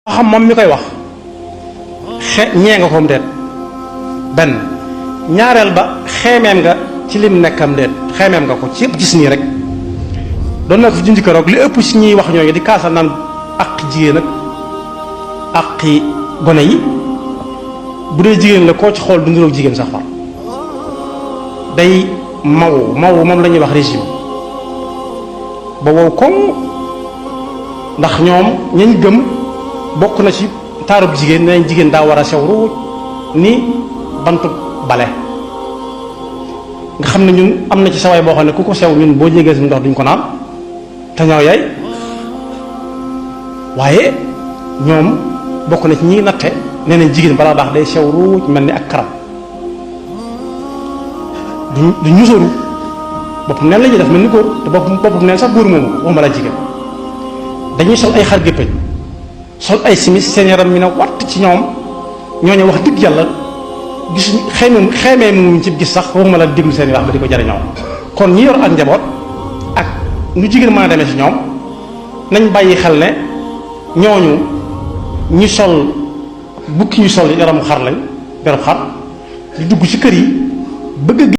xam moom mi koy wax ñee nga koom déet benn ñaareel ba xeemeem nga ci lim nekkam déet xeemeem nga ko ci yëpp gis nii rek doon na ko fi junj keroog li ëpp si ñuy wax ñooñu di kaasal naan ak jigéen ak aqi gone yi bu dee jigéen la koo ci xool du niroog jigéen sax far day maw moom la ñuy wax régime ba wow koŋ ndax ñoom ñañ gëm bokk na ci taarub jigéen nañ jigéen daa war a sew ruuj ni bantu bale nga xam ne ñun am na ci sawaay boo xam ne ku ko sew ñun boo jégee si ndox duñ ko naan te ñaaw yaay waaye ñoom bokk na ci ñi natte nee nañ jigéen balaa baax day sew ruuj mel ni ak karab du ñusaru boppam neen la ñuy def mel ni góor te boppam neen sax góor moomu waxuma la jigéen dañuy sol ay xar géppañ sol ay simis seen yaram mi ne watt ci ñoom ñooñu wax dëgg yàlla gis xeemee mu ci gis sax waxuma la déglu seen wax ba di ko jariñoo kon ñi yor ak njaboot ak nu jigéen mën a demee ci ñoom nañ bàyyi xel ne ñooñu ñi sol bukki ñu sol yaramu xar lañ yaramu xar di dugg ci kër yi bëgg